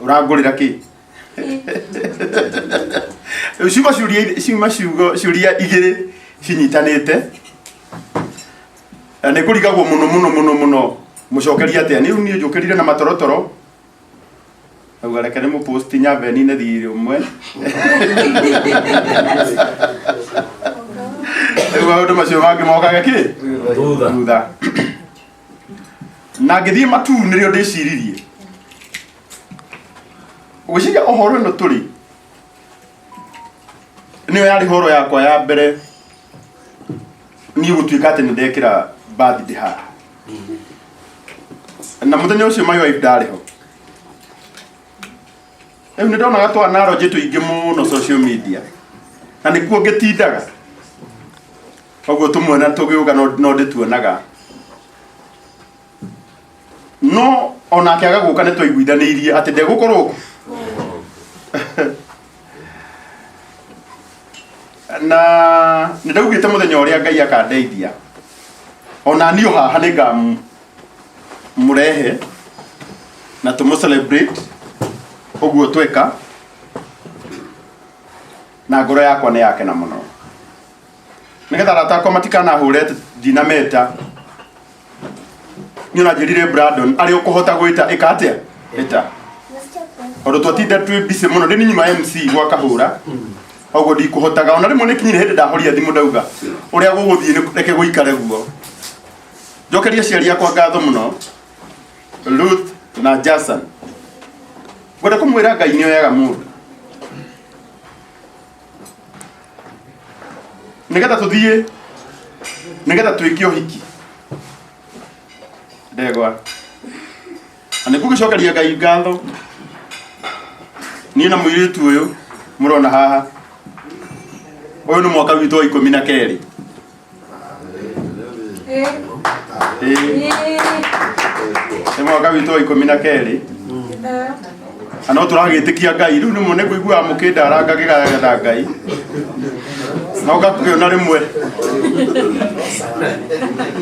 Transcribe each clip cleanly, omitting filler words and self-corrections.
Ũrangũrĩra kĩ? Rĩu ciuma ciũria ciuma ciugo ciũria igĩrĩ cinyitanĩte. Na nĩ kũrigagwo mũno mũno mũno mũno mũcokeria atĩa. Niĩ niĩ njũkĩrire na matorotoro. Auga reke nĩ mũposti nyambe nine thirĩ ũmwe. Rĩu maũndũ macio mangĩ mokaga kĩ? Thutha. Thutha. Na ngĩthiĩ matu nĩrĩo ndĩciririe. Gwĩciria ũhoro ĩno tũrĩ nĩyo yarĩ horo yakwa ya mbere niĩ gũtuĩka atĩ nĩ ndekĩra birthday haha. Na mũthenya ũcio my wife ndarĩ ho. Rĩu nĩ ndonaga twa analogy tũingĩ mũno social media na nĩkuo ngĩtindaga. Koguo tũmwe na tũgĩũka no no ndĩtuonaga. No onake aga gũka nĩ twaiguithanĩirie atĩ ndegũkorwo kuo. Na nĩ ndaugĩte mũthenya ũrĩa Ngai akandeithia ona niĩ o haha nĩ ngamũrehe na tũmũ celebrate ũguo tweka na ngoro yakwa nĩ yakena mũno nĩgetha arata akwa matikanahũre atĩ ndinameta niĩ ona njĩrire Brandon arĩa ũkũhota gwĩta ĩka atĩa ĩta tondũ twatinda twĩ busy mũno ndĩ nyuma MC gwa kahũra ũguo ndikũhotaga ona rĩmwe nĩ kinyire hĩndĩ ndahoria thimũ ndauga ũrĩa gũgũthiĩ nĩ reke gũikare guo njokerie aciari akwa ngatho mũno Ruth na Jason ngwenda kũmwĩra Ngai nĩ oyaga mũndũ nĩgetha tũthiĩ nĩgetha twĩke ũhiki ndegwa na nĩ ngũgĩcokeria Ngai ngatho niĩ na mũirĩtu ũyũ mũrona haha ũyũ nĩ mwaka witũ wa 12. Ĩĩ, nĩ mwaka witũ wa 12 na no tũragĩtĩkia Ngai rĩu nĩmwe nĩ ngũiguaga mũkĩndara ngakĩgatha Ngai no ngakĩona rĩmwe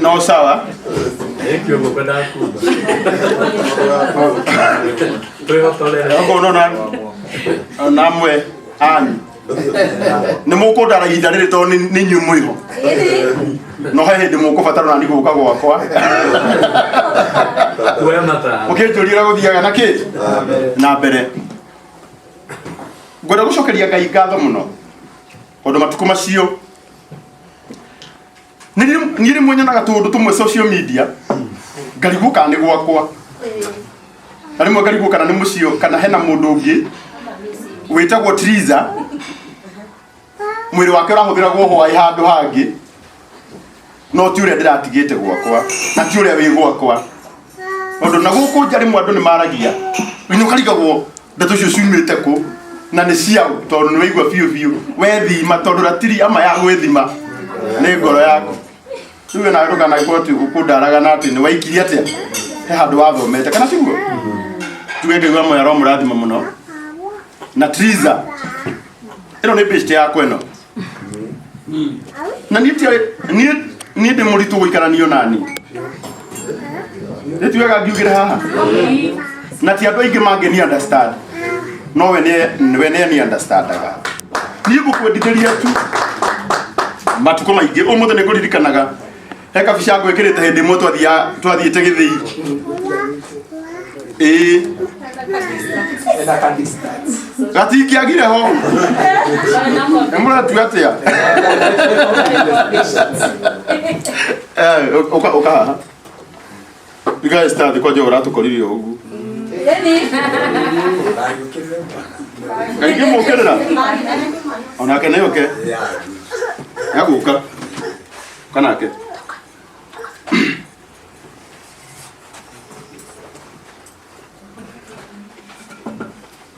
no sawa. Ĩkĩ ũguo kwendaga kuga. Twĩhotorere. Okorwo no na amwe anyu nĩ mũkũndara ihinda rĩrĩ tondũ nĩ inyuĩ mwĩho no he hĩndĩ mũkũbatara nani gũka gwakwa Kuoya mataro. mũkĩnjũria ũrĩa gũthiaga na kĩ na mbere. Ngwenda gũcokeria Ngai ngatho mũno tondũ matukũ macio niĩ rĩmwe nyonaga tũũndũ tũmwe social media ngarigwo kana nĩ gwakwa na rĩmwe ngarigwo kana nĩ mũciĩ kana hena mũndũ ũngĩ wĩtagwo Triza mwĩrĩ wake ũrahũthĩragwo hwaĩ handũ hangĩ no ti ũrĩa ndĩratigĩte gwakwa na ti ũrĩa wĩ gwakwa tondũ na gũkũ nja rĩmwe andũ nĩ maragia nginya ũkarigagwo ndeto icio ciumĩte kũ na nĩ ciaũ tondũ nĩ waigua biũ biũ wethima tondũ ratiri ama ya gwĩthima nĩ ngoro yaku. Rĩu we nawe ndũkanagĩkorwo atĩ ũkũndaraga na atĩ nĩ waikirie atĩa he handũ wathomete kana tiguo tuge Ngai wa moyo aromũrathima mũno na Triza ĩno nĩ best yakwa ĩno na niĩ tiarĩ niĩ niĩ ndĩ mũritũ gũikaranio nani nĩ tiwega ngiugĩre haha na ti andũ aingĩ mangĩni understand no we nĩ we nĩ ni understandaga. Niĩ ngũkwendithĩria tu matukũ maingĩ ũmũthĩ nĩ ngũririkanaga he kabica ngwĩkĩrĩte hĩndĩ ĩmwe twathiĩte gĩthĩi ĩĩ gatingĩagire ho nĩ mũratua atĩa? Eh, ũka ũka haha. You guys start kwanja ũratũkorire ũguo kaingĩ mũkĩrĩra onake nĩ oke agũka kanake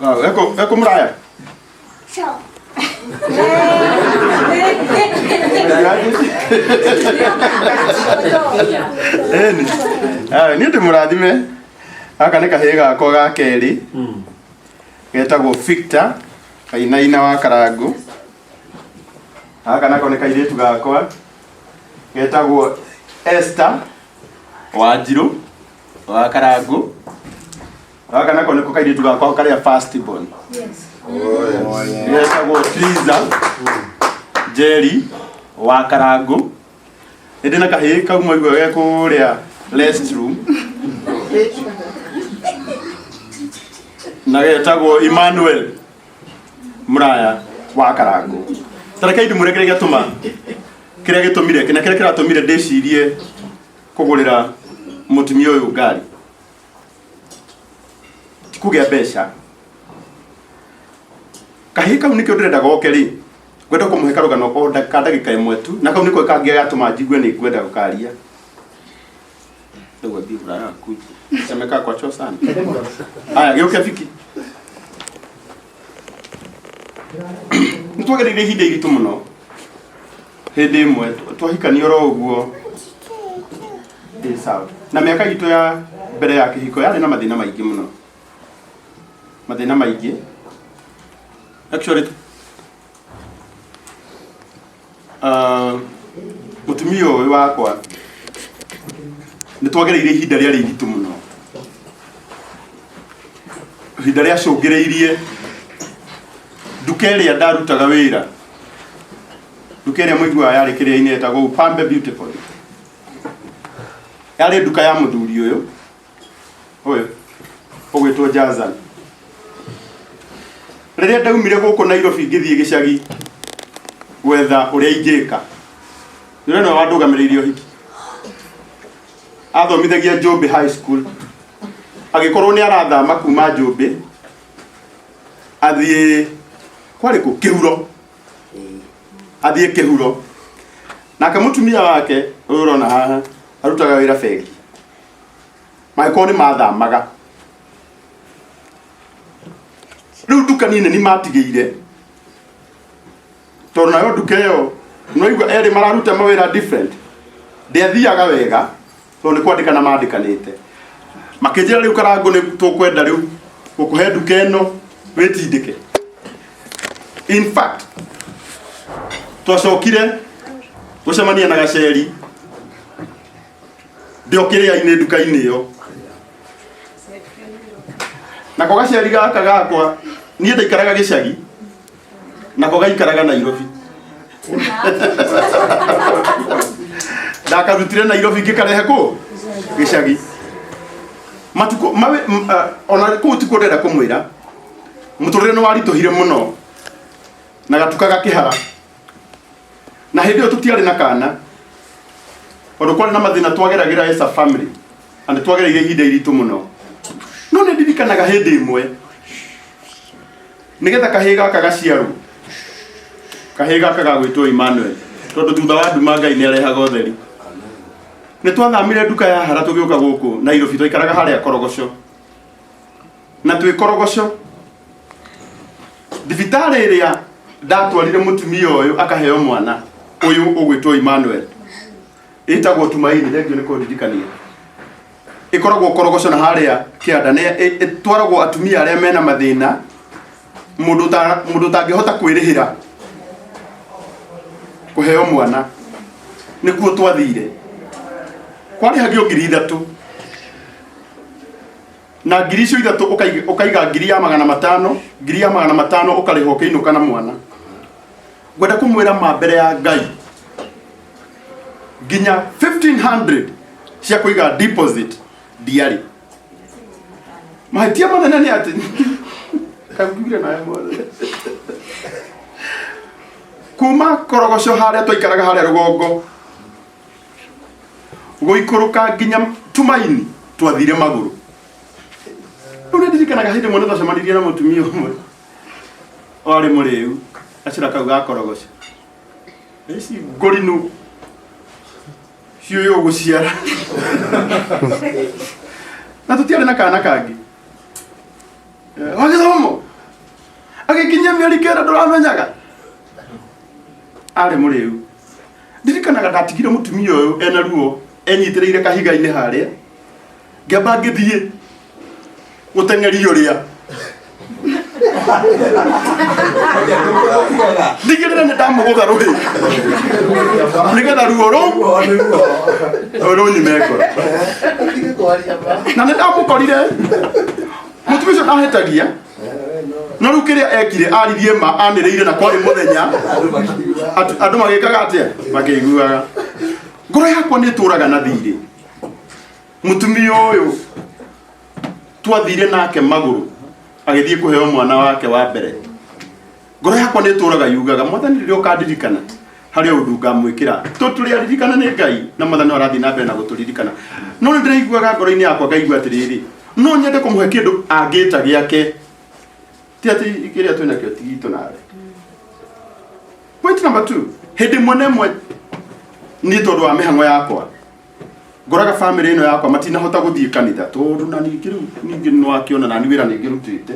Ah, eko eko muraya. Ĩni. Ah, niĩ ndĩ mũrathime. Gaka nĩ kahĩĩ gakwa ga kerĩ. Getagwo Victor Kainaina wa Karangũ. Gaka nako nĩ kairĩtu gakwa getagwo Esther Wanjirũ wa Karangũ. Gaka nako nĩko kairĩtu gakwa karĩa first born. Getagwo Triza Njeri wa Karangũ. Nĩ na kahĩĩ kau mwaigua ge kũrĩa restroom na getagwo Emmanuel Muraya wa Karangũ. Ta rekei ndĩmwĩre kĩrĩa gĩatũma kĩrĩa gĩtũmire na kĩrĩa kĩratũmire ndĩcirie kũgũrĩra mũtumia ũyũ ngari ti kũgĩa mbeca. Kahĩĩ kau nĩkĩo ndĩrenda goke rĩ, ngwenda kũmũhe karũgano o ka ndagĩka ĩmwe tu, na kau nĩko kangĩ gatũma njigue nĩ ngwenda gũkaria. Rĩu athiĩ kũraya kuja. Amekaa kwa choo sana. Aya, gĩũke Viki. Nĩ twagereire ihinda iritũ mũno. Hĩndĩ ĩmwe twahikania oro ũguo. Ĩ sawa. Na mĩaka itũ ya mbere ya kĩhiko yarĩ na mathĩna maingĩ mũno. Mathĩna maingĩ. Actually, mũtumia ũyũ wakwa nĩ twagereire ihinda rĩarĩ iritũ mũno, ihinda rĩacũngĩrĩirie nduka ĩrĩa ndarutaga wĩra, nduka ĩrĩa mũiguaga yarĩ kĩrĩa-inĩ yetagwo Upambe Beautiful, yarĩ nduka ya mũthuri ũyũ ũyũ ũgwĩtwo Jazan. Rĩrĩa ndaumire gũkũ Nairobi ngĩthiĩ gĩcagi gwetha ũrĩa ingĩka, ũrĩa nĩwe wandũgamĩrĩire ũhiki, athomithagia Njũmbĩ High School, agĩkorwo nĩ arathama kuma Njũmbĩ athiĩ kwarĩ kũ Kĩhuro, athiĩ Kĩhuro. Nake mũtumia wake ũyũ ũrona haha arutaga wĩra bengi, magĩkorwo nĩ mathamaga. Rĩu nduka niĩ nĩ matigĩire, tondũ nayo nduka ĩyo noigua erĩ mararuta mawĩra different, ndĩathiaga wega tondũ nĩ kwandĩkana mandĩkanĩte. Makĩnjĩra rĩu Karangũ nĩ tũkwenda rĩu gũkũhe nduka ĩno wĩtindĩke. In fact, twacokire gũcemania na Gaceri ndĩ o kĩrĩa-inĩ nduka-inĩ ĩyo. Nako gaceri gaka gakwa niĩ ndaikaraga gĩcagi, nako gaikaraga Nairobi. Ndakarutire Nairobi ngĩkarehe kũ gĩcagi. Matukũ mawe ona kũu tikuo ndĩrenda kũmwĩra, mũtũrĩre nĩ waritũhire mũno na gatuka gakĩhara, na hĩndĩ ĩyo tũtiarĩ na kana tondũ kwarĩ na mathĩna twageragĩra as a family na nĩ twagereire ihinda iritũ mũno. No nĩ ndirikanaga hĩndĩ ĩmwe nĩgetha kahĩĩ gaka gaciarwo, kahĩĩ gaka gagwĩtwo Emmanuel, tondũ thutha wa nduma Ngai nĩ arehaga ũtheri. Nĩ twathamire nduka ya hara tũgĩũka gũkũ Nairobi, twaikaraga harĩa Korogoco, na twĩ Korogoco thibitarĩ ĩrĩa ndatwarire mũtumia ũyũ akaheo mwana ũyũ ũgwĩtwo Emmanuel ĩtagwo Tumaini, thengio nĩ kũndirikania, ĩkoragwo Korogoco na harĩa kĩanda, nĩ ĩtwaragwo atumia arĩa mena mathĩna, mũndũ ũtangĩhota kwĩrĩhĩra kũheo mwana, nĩkuo twathire. Kwarĩhagio 3,000, na ngiri icio ithatũ ũkaiga ngiri ya magana matano, ngiri ya magana matano ũkarĩha ũkĩinũka na mwana. Ngwenda kũmwĩra ma mbere ya Ngai, nginya 1500 cia kũiga deposit ndiarĩ. Mahĩtia manene nĩ atĩ kangiugire nawe mothe kuma Korogoco harĩa twaikaraga harĩa rũgongo gũikũrũka nginya Tumaini twathire magũrũ. Rĩu nĩ ndirikanaga hĩndĩ ĩmwe nĩ twacemanirie na mũtumia ũmwe warĩ mũrĩu gacĩra kau ga Korogoco, ici ngũrinũ ciũyũ gũciara, na tũtiarĩ na kana kangĩ. Wa gĩthomo agĩkinyia mĩeri 9 ndũramenyaga arĩ mũrĩu. Ndirikanaga ndatigire mũtumia ũyũ ena ruo enyitĩrĩire kahiga-inĩ harĩa, ngĩamba ngĩthiĩ gũteng'eria ũrĩa ndigĩrĩre nĩ ndamũgũtha rũhĩ nĩgetha ruo rũu rũnyume ngoro, na nĩ ndamũkorire. Mũtumia ũcio ndahĩtagia no rĩu kĩrĩa ekire aririe ma anĩrĩire na kwarĩ mũthenya andũ magĩkaga atĩa makĩiguaga ngoro yakwa nĩ ĩtũraga na thirĩ mũtumia ũyũ twathire nake magũrũ agĩthiĩ kũheo mwana wake wa mbere ngoro yakwa nĩ ĩtũraga yugaga mwathani rĩrĩa ũkandirikana harĩ ũndũ ngamwĩkĩra tũrĩ aririkana nĩ ngai na mwathani no arathiĩ na mbere na gũtũririkana no nĩ ndĩraiguaga ngoro-inĩ yakwa ngaigua atĩrĩrĩ no nyende kũmũhe kĩndũ angĩta gĩake ti atĩ kĩrĩa twĩ nakĩo ti gitũ nawe point number two hĩndĩ ĩmwe na ĩmwe niĩ tondũ wa mĩhang'o yakwa ngoraga bamĩrĩ ĩno yakwa matinahota gũthiĩ kanitha tondũ na ningĩ rĩu ningĩ nĩ wakĩona nani wĩra nĩ ngĩrutĩte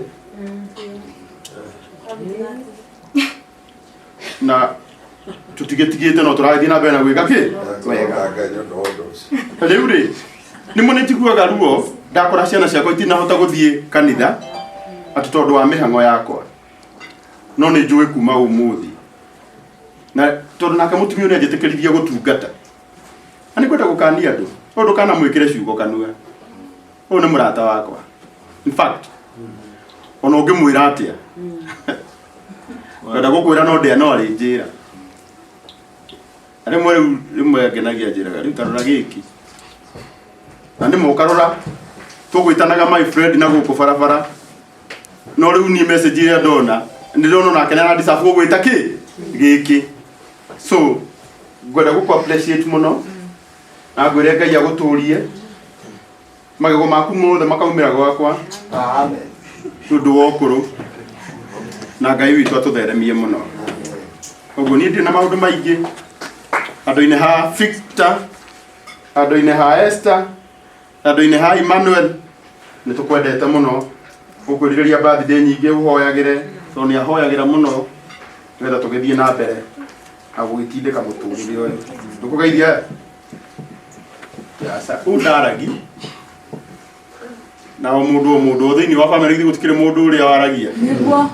na tũtigĩtigĩte no tũragĩthiĩ na mbere na gwĩka kĩ wega rĩu rĩ nĩ mo nĩ njiguaga ruo ndakora ciana ciakwa itinahota gũthiĩ kanitha atĩ tondũ wa mĩhang'o yakwa no nĩ njũĩ kuma ũmũthĩ na tondũ nake mũtumia ũyũ nĩ anjĩtĩkĩririe gũtungata na nĩ kwenda gũkania andũ ũyũ ndũkanamwĩkĩre ciugo kanua ũyũ nĩ mũrata wakwa in fact ona ũngĩmwĩra atĩa kwenda gũkwĩra no ndĩa no arĩnjĩra na rĩmwe rĩu rĩmwe ngenagia njĩraga rĩu tarora gĩkĩ na nĩ mũkarora tũgwĩtanaga my friend na gũkũ barabara no rĩu niĩ message ĩrĩa ndona nĩ ndĩrona onake nĩ arandicabu gũgwĩta kĩ gĩkĩ so ngwenda gũkũ appreciate mũno na ngwĩre ngai agũtũrie magego maku mothe makaumĩra gwakwa Amen. nĩ ũndũ wa ũkũrũ na ngai witũ atũtheremie mũno koguo niĩ ndirĩ na maũndũ maingĩ handũ-inĩ ha Victor handũ-inĩ ha Esther handũ-inĩ ha Emmanuel nĩ tũkwendete mũno gũkwĩrirĩria birthday nyingĩ ũhoyagĩre tondũ nĩ ahoyagĩra mũno nĩgetha tũgĩthiĩ na mbere na gũgĩtindĩka mũtũrĩre ũyũ ndũkũgeithia aca ũyũ ndaragi na o mũndũ o mũndũ o thĩinĩ wa bamĩrĩ ithuĩ gũtikĩrĩ mũndũ ũrĩa waragia Nĩguo.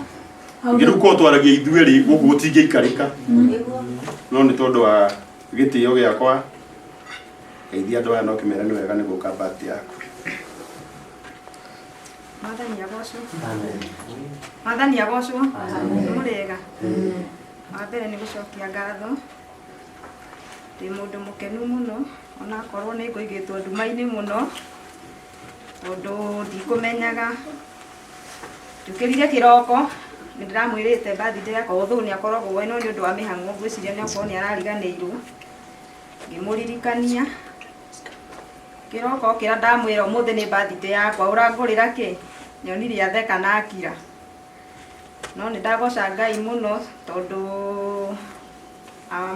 ningĩ rĩu korwo twaragia ithuĩ rĩ gũkũ gũtingĩikarĩka no nĩ tondũ wa gĩtĩo gĩakwa geithia andũ aya no kĩmere nĩ wega nĩ gũka birthday yaku Mwathani agocwo. Mwathani agocwo. Nĩ mũrĩega. Wa mbere nĩ gũcokia ngatho. Ndĩ mũndũ mũkenu mũno onakorwo nĩ ngũigĩtwo nduma-inĩ mũno tondũ ndikũmenyaga. Njũkĩrire kĩroko nĩ ndĩramwĩrĩte birthday yakwa although nĩ akoragwo we no nĩ ũndũ wa mĩhang'o ngwĩciria nĩ okorwo nĩ arariganĩirwo. Ngĩmũririkania kĩroko okĩra ndamwĩra ũmũthĩ nĩ birthday yakwa ũrangũrĩra kĩ nyonire atheka na akira no nĩ ndagoca ngai mũno tondũ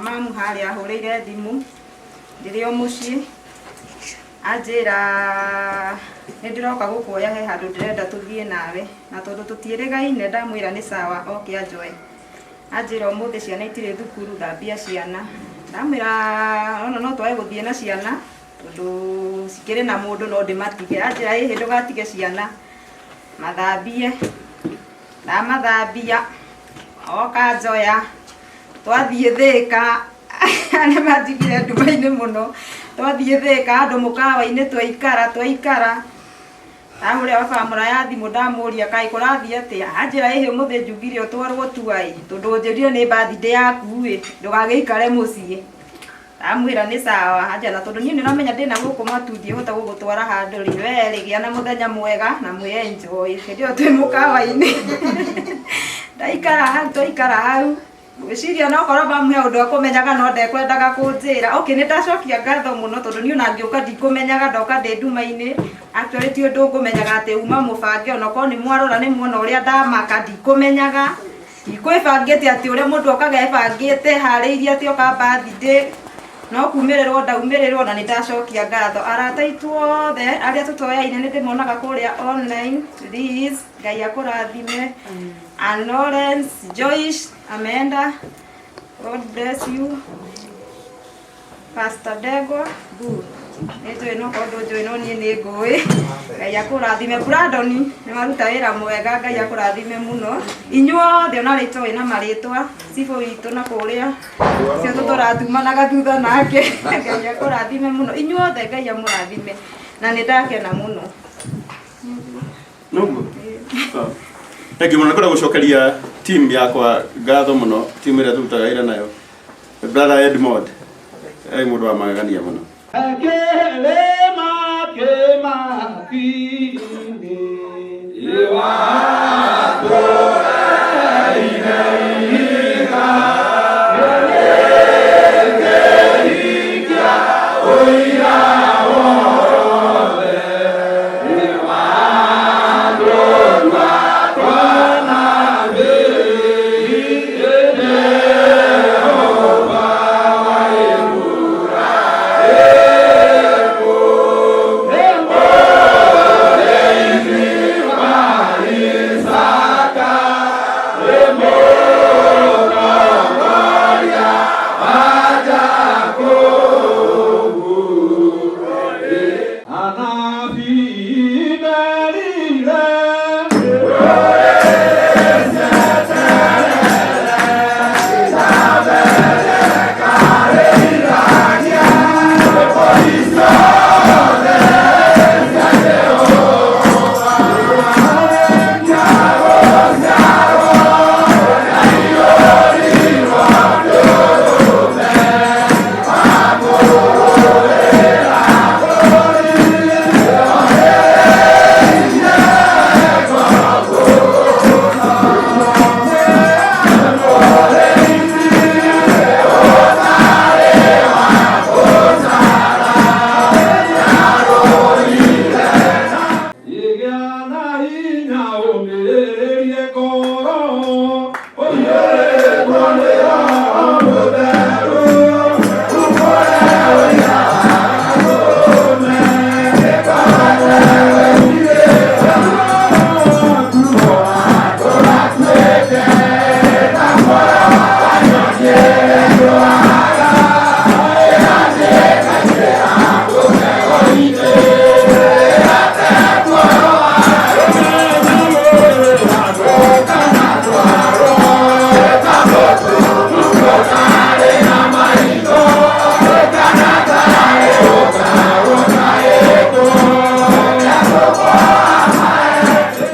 mamu harĩa ahũrĩire thimũ ndĩrĩ o mũciĩ anjĩra nĩ ndĩroka gũkuoya he handũ ndĩrenda tũthiĩ nawe na tondũ tũtiĩrĩgaine ndamwĩra nĩ sawa oke anjoe anjĩra ũmũthĩ ciana itirĩ thukuru thambia ciana ndamwĩra ona no twage gũthiĩ na ciana tondũ cikĩrĩ na mũndũ no ndĩmatige anjĩra ĩhĩ ndũgatige ciana mathambie ndamathambia oka njoya twathiĩ Thĩka nĩ manjigire nduma-inĩ mũno twathiĩ Thĩka handũ mũkawa-inĩ twaikara twaikara ndahũrĩra baba mũraya thimũ ndamũria kaĩ kũrathiĩ atĩa anjĩra ĩhĩ ũmũthĩ njugire ũtwarwo tuai tondũ ũnjĩrire nĩ birthday yaku ĩ ndũgagĩikare mũciĩ ndamwĩra nĩ sawa anjĩra na tondũ niĩ nĩ ũramenya ndĩna gũkũ matu ndiĩhota gũgũtwara handũ rĩ we rĩ gĩa na mũthenya mwega na mwĩ enjoy hĩndĩ ĩyo twĩ mũkawa-inĩ ndaikara hau twaikara hau ngwĩciria no korwo mamuhe ũndũ ekũmenyaga no ndekwendaga kũnjĩra okay nĩ ndacokia ngatho mũno tondũ niĩ ona ngĩũka ndikũmenyaga ndoka ndĩ nduma-inĩ actually ti ũndũ ngũmenyaga atĩ uma mũbange onokorwo nĩ mwarora nĩ muona ũrĩa ndamaka ndikũmenyaga ndikwĩbangĩte atĩ ũrĩa mũndũ okaga ebangĩte harĩirie atĩ oka birthday no kumĩrĩrwo ndaumĩrĩrwo na nĩ ndacokia ngatho arata aitũ othe arĩa tũtoyaine nĩ ndĩmonaga kũrĩa online Liz Ngai akũrathime and Lawrence Joyce ameenda God bless you Pastor Degwa good nĩ njũĩ no korwo ndũnjũĩ no niĩ nĩ ngũĩ Ngai akũrathime Brandon nĩ waruta wĩra mwega Ngai akũrathime mũno inyuothe ona arĩa itoĩ na marĩtwa cibũ witũ na kũrĩa cio tũtũratumanaga thutha nake Ngai akũrathime mũno inyuothe Ngai amũrathime na nĩ ndakena mũno noguo Thank you mũno. Nĩngwenda gũcokeria team yakwa ngatho mũno, team ĩrĩa tũrutaga wĩra nayo. Brother Edmond, e mũndũ wa magegania mũno.